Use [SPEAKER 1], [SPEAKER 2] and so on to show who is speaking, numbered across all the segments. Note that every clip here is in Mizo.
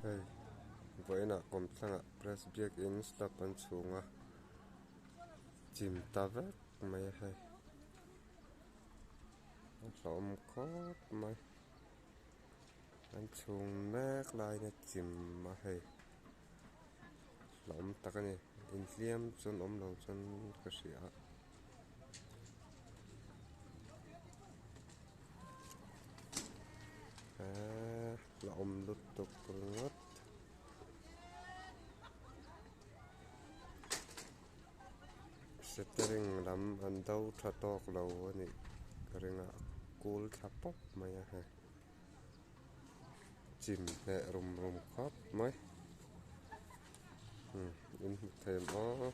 [SPEAKER 1] Hei vawiinah kawmthlangah press biakin slab an chhung a chim ta vek mai a hei a hlauhawm khawp mai an chhung mek laiin a chim a hei hlauhawm tak a ni inhliam chuan awm lo chuan ka hria a. Eee la awm lutuk ringawt. Setering lam an do tha tawk lo a nih ka ring a, a kul thla pawp mai a hei. Chim hneh rum rum khawp mai. Umm in hmu thei em aw.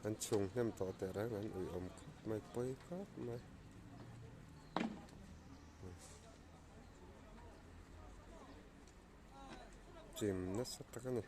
[SPEAKER 1] An chhung hnem tawh teh reng an ui awm khawp mai pawi khawp mai. Chim nasa tak a ni.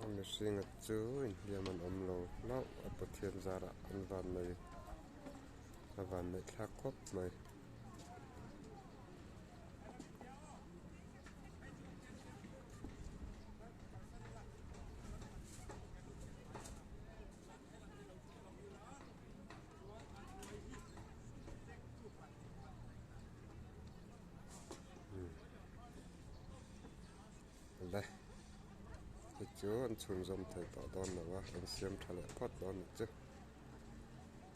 [SPEAKER 1] A mihringa chu inhliam an awm lo hlauh a Pathian zarah an van nei a van neih thlak khawp mai. Le ti chu an chhunzawm thei tawh dawn lo a an siam tha leh phawt dawn ni chu.